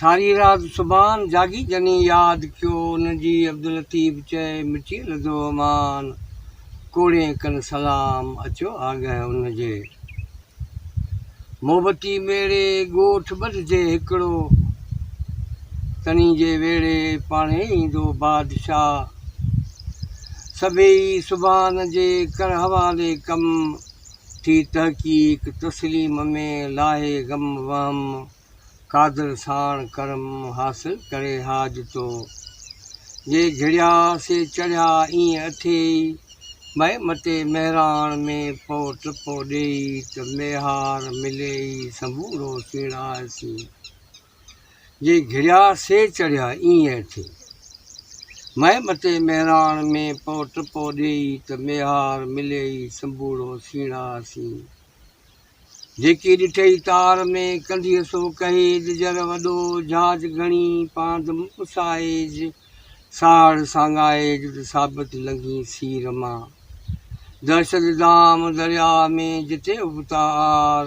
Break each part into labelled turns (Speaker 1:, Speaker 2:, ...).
Speaker 1: ساري رات سبحان جاڳي جني ياد ڪيو ان جي عبداللطيف چئي مٽيء لڌو امان ڪوڙين ڪن سلام اچيو آڳهه ان جي. محبتي ميڙي ڳوٺ ٻڌجي هڪڙو تني جي ويڙهي پاڻهي ايندو بادشاهه سڀيئي سبحان جي ڪر حوالي ڪم ٿي تحقيق تسليم ۾ لاهي غم وهم قادر ساڻ ڪرم حاصل ڪري حاجتو جي گهڙيا سي چڙهيا ائين اٿيئي مئي متي مهراڻ ۾ پئو ٽپو ڏيئي ته ميهار مليئي سنڀورو سيڙاء سين. جي گهڙيا سي چڙهيا ائين اٿيئي مئي متي مهراڻ ۾ پئو ٽپو ڏيئي ته ميهار مليئي سنڀورو سيڙاء سين. جيڪي ڏٺئي تار ۾، ڪنڌيء سو ڪهيج، جر وڏو جھاج گھڻي، پاند پسائيج، ساھڙ ساڱائيج ته ثابت لنگھين سير مان. دهشت دام درياء ۾، جتي ابتا آر،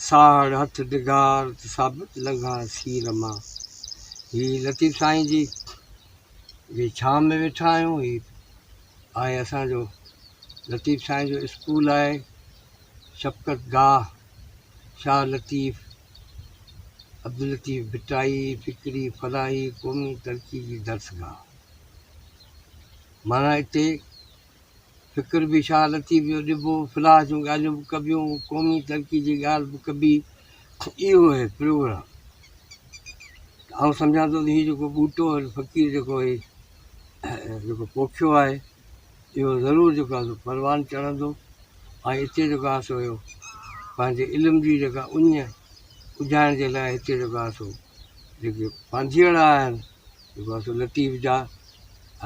Speaker 1: ساھڙ ھٿ ڊگھار ته ثابت لنگھان سير مان. ھي لطيف سائين جي جي ڇانء ۾ ويٺا آھيون. ھي آھي اسان جو لطيف سائين جو اسڪول آھي. شفقت گاهه، شاهه لطيف، عبداللطيف ڀٽائي، فڪري، فلاحي، قومي ترقي جي درسگاهه. معنيٰ اتي فڪر به شاهه لطيف جو ڏبو، فلاح جون ڳالهيون به ڪبيون، قومي ترقي جي ڳالهه به ڪبي. اهو آهي پروگرام. آئون سمجهان ٿو ته هي جيڪو ٻوٽو هن فقير جيڪو هي جيڪو پوکيو آهي، اهو ضرور جيڪو آهي سو پروان چڙهندو ۽ اتي جيڪو آهي سو اهو پنهنجي علم جي جيڪا اڃ اجهائڻ جي لاء هتي جيڪو آهي سو جيڪي پانڌيئڙا آهن جيڪو آهي سو لطيف جا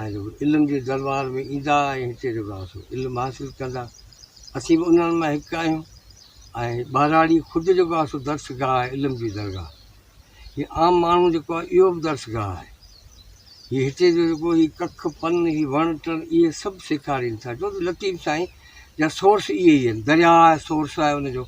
Speaker 1: ۽ جيڪو علم جي دربار ۾ ايندا ۽ هتي جيڪو آهي سو علم حاصل ڪندا. اسين به انهن مان هڪ آهيون ۽ ٻهراڙي خود جيڪو آهي سو درسگاهه آهي علم جي درگاهه. هي عام ماڻهو جيڪو آهي اهو به درسگاهه آهي. هي هتي جو جيڪو هي ڪک پن هي وڻ ٽڻ اهي سڀ سيکارين ٿا ڇو ته لطيف سائين جا سورس اهي ئي آهن درياء آهي سورس آهي ان جو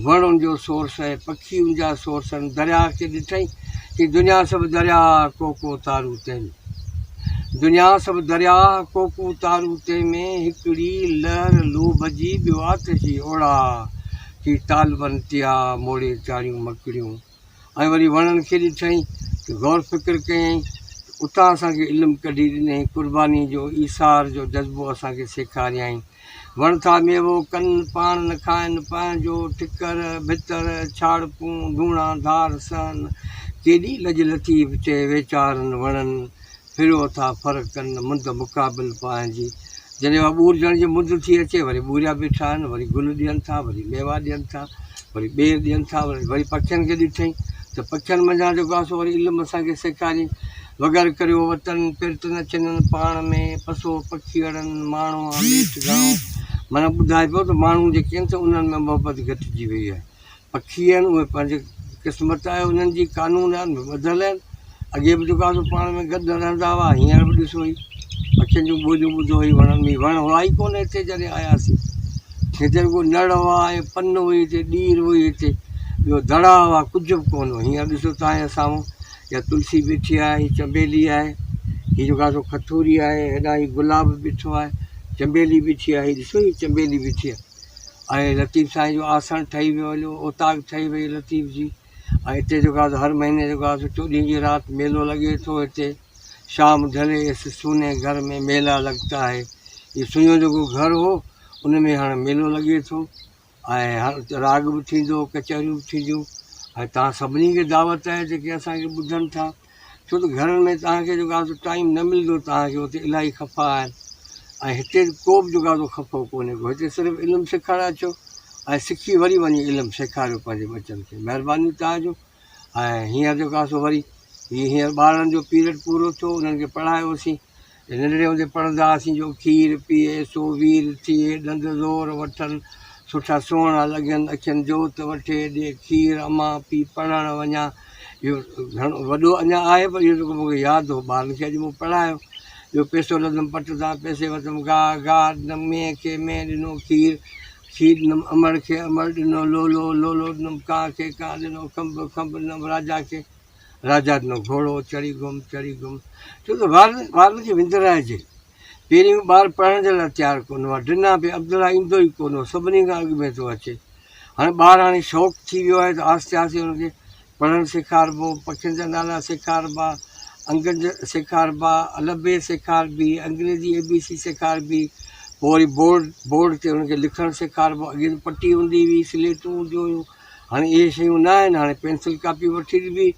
Speaker 1: وڻ ان جو سورس آهي پکي ان جا سورس آهن درياء کي ڏٺائين چي دنيا سڀ درياء ڪو ڪو تارو تنهن ۾ دنيا سڀ درياء ڪو ڪو تارو تنهن ۾ هڪڙي لهر لوڀ جي ٻيو آتشي اوڙاهه چي طالبن تيا موڙي چاڙهيون مڪڙيون ۽ وري وڻن کي ڏٺائين ته غور فڪر ڪيائين ته اتان اسان کي علم ڪڍي ڏنائين، قرباني جو، ايثار جو جذبو اسان کي سيکاريائين. وڻ ٿا ميوو ڪن، پاڻ نه کائن، پنهنجو ٺڪر، ڀتر، ڇاڙپون، ڌوڻا ڌار سهن، ڪيڏي لڄ لطيف چئي ويچارن وڻن، ڦريو ٿا ڦر ڪن، مند مقابل پنهنجي. جڏهن اها ٻورجڻ جي مند ٿي اچي، وري ٻوريا بيٺا آهن، وري گل ڏين ٿا، وري ميوا ڏين ٿا، وري ٻير ڏين ٿا، وري پکين کي ڏٺئين ته پکين منجهان جيڪو آهي سو وري علم اسان کي سيکارين. وگر ڪريو وطن، پرت نه ڇنن پاڻ ۾، پسو پکيئڙن، ماڻهو آ ميٺ گهڻو. معنيٰ ٻڌائي پيو ته ماڻهو جيڪي آهن سي انهن ۾ محبت گهٽجي وئي آهي. پکي آهن اهي پنهنجي قسمت آهي انهن جي قانون آهن ٻڌل آهن اڳي به جيڪو آهي سو پاڻ ۾ گڏ رهندا هئا هينئر به ڏسو هي پکين جون ٻوليون ٻڌو هي وڻن ۾ وڻ هئا ئي ڪونه هتي جڏهن آياسين هتي رڳو نڙ هئا ۽ پن هئي هتي ڏير هئي هتي ٻيو دڙا هئا ڪجهه به ڪونه هو هينئر ڏسو تان جي سامهون يا تلسي بيٺي آهي هي چنبيلي آهي هي جيڪو آهي سو کٿوري آهي هيڏانهن هي گلاب بيٺو آهي چنبيلي بيٺي آهي هي ڏسو هي چنبيلي بيٺي آهي ۽ لطيف سائين جو آسڻ ٺهي ويو هليو اوطاق ٺهي وئي لطيف جي ۽ هتي جيڪو آهي هر مهيني جيڪو آهي چوڏهين جي رات ميلو لڳي ٿو هتي شام ڍلي اس سوني گهر ۾ ميلا لگتا هي هي سڃو جيڪو گهر هو ان ۾ هاڻي ميلو لڳي ٿو ۽ هر راڳ به ٿيندو ڪچهريون به ٿينديون ۽ توهان سڀني کي دعوت آهي جيڪي اسانکي ٻڌن ٿا ڇو ته گهرن ۾ توهان کي جيڪو آهي سو ٽائيم نه ملندو توهان کي اتي الاهي خفا آهن ۽ هتي ڪو به جيڪو آهي سو خفو ڪونهي ڪو هتي صرف علم سکڻ اچو ۽ سکي وري وڃي علم سيکاريو پنهنجي ٻچن کي مهرباني توهان جو ۽ هينئر جيڪو آهي سو وري هي هينئر ٻارڙن جو پيريڊ پورو ٿيو انهن کي پڙهايوسين ننڍڙي هوندي پڙهندا هئاسين جو کير پيئي سو وير ٿئي، ڏند زور وٺن، سٺا سهڻا لڳن، اکين جوت وٺي، ڏي کير امان پي پڙهڻ وڃان. اهو گهڻو وڏو اڃا آهي پر اهو جيڪو مون کي ياد هو ٻارن کي اڄ مون پڙهايو. ٻيو پئسو لڌم پٽ تان پئسي وتم گاهه، گاهه ڏنم مينهن کي، مينهن ڏنو کير، کير ڏنم امڙ کي، امڙ ڏنو لولو، لولو ڏنم ڪانء کي، ڪانء ڏنو کنڀ، کنڀ ڏنم راجا کي. راجا ڏنو گهوڙو، چڙهي گهم، چڙهي گهم. ڇو ته وارن وارن کي وندرائجي. پهرين ٻار پڙهڻ جي لاء تيار ڪونه هئا. ڊنا پئي، عبدالله ايندو ئي ڪونه هو، سڀني کان اڳ ۾ ٿو اچي. هاڻي ٻار هاڻي شوق ٿي ويو آهي ته آهستي آهستي هن کي پڙهڻ سيکاربو، پکين جا نالا سيکاربا، انگن جا سيکاربا، الف بي سيکاربي، انگريزي اي بي سي سيکاربي، پوء وري بورڊ بورڊ تي هن کي لکڻ سيکاربو. اڳي ته پٽي هوندي هئي، سليٽون هونديون هيون، هاڻي اهي شيون نه آهن، هاڻي پينسل ڪاپي وٺي ڏبي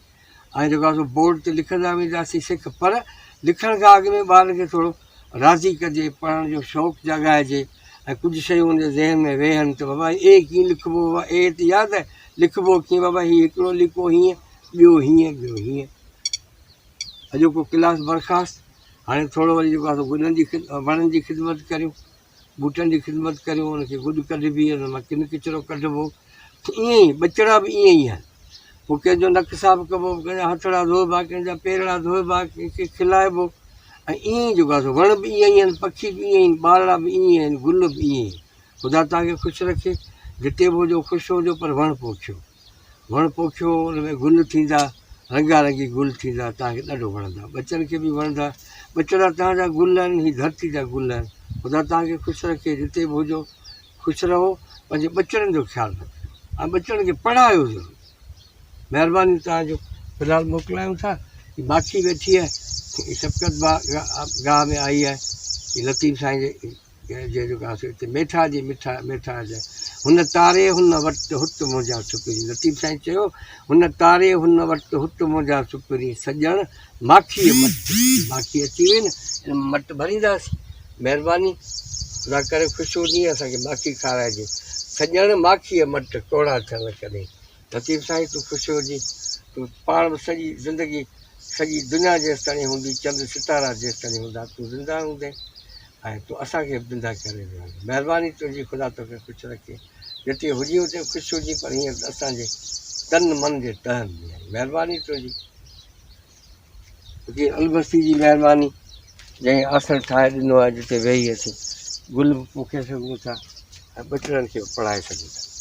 Speaker 1: ۽ جيڪو آهي سو بورڊ تي لکندا وينداسين سک پر لکڻ کان اڳ ۾ ٻارن کي ٿورو راضي ڪجي، پڙهڻ جو شوق جاڳائجي ۽ ڪجهه شيون ان جي ذهن ۾ ويهن ته بابا اي ڪيئن لکبو بابا اي ته ياد آهي لکبو ڪيئن بابا هي هڪڙو ليڪو هيئن ٻيو هيئن ٻيو هيئن. اڄوڪو ڪلاس برخاست هاڻي ٿورو وري جيڪو آهي سو گلن جي وڻن جي خدمت ڪريون. ٻوٽن جي خدمت ڪريون، ان کي گڏ ڪڍبي، ان مان ڪن ڪچرو ڪڍبو. ائين ئي ٻچڙا به ائين ئي آهن. پوء ڪنهن جو نڪ صاف ڪبو، ڪنهن جا هٿڙا ڌوئبا، ڪنهن جا پيرڙا ڌوئبا، ڪنهن کي کلائبو ۽ ائين ئي جيڪو آهي سو وڻ به ائين ئي آهن، پکي به ائين ئي آهن، ٻارڙا به ائين ئي آهن، گل به ائين ئي آهن. خدا توهان کي خوش رکي، جتي به هجو خوش هجو پر وڻ پوکيو. وڻ پوکيو ان ۾ گل ٿيندا رنگا رنگي گل ٿيندا توهان کي ڏاڍو وڻندا ٻچن کي به وڻندا ٻچڙا توهان جا گل آهن هي ڌرتي جا گل آهن خدا توهان کي خوش رکي جتي به هجو خوش رهو پنهنجي ٻچڙن جو خيال رکجو ۽ ٻچڙن کي پڙهايو ضرور مهرباني توهان جو في الحال موڪلايون ٿا هي ماکي ويٺي آهي هي شفقت گاهه ۾ آئي آهي هي لطيف سائين جي جنهن جو ڪاسو اتي ميٺا جي مٺا ميٺا جي هن تاري هن وٽ هت منهنجا سپرين لطيف سائين چيو هن تاري هن وٽ هت منهنجا سپرين سڄڻ ماکيء مٽ ماکي اچي وئي نه ان مٽ ڀرينداسين مهرباني خدا ڪري خوش هجين اسان کي ماکي کارائجي سڄڻ ماکيء مٽ ڪوڙا ٿيڻ ڪڏهن لطيف سائين تون خوش هجين تون پاڻ به سڄي زندگي سڄي دنيا جيستاڻي هوندي چنڊ ستارا جيستاڻي هوندا تون زنده هوندين ۽ تون اسان کي به زنده ڪري ويو آهين مهرباني تنهنجي خدا توکي خوش رکي جتي هجين اتي خوش هجين پر هينئر ته اسان جي تن من جي تهن ۾ آهين مهرباني تنهنجي فقير البستي جي مهرباني جنهن آسڻ ٺاهي ڏنو آهي جتي ويهي اسين گل به پوکي سگهون ٿا ۽ ٻچڙن کي به پڙهائي سگهون ٿا.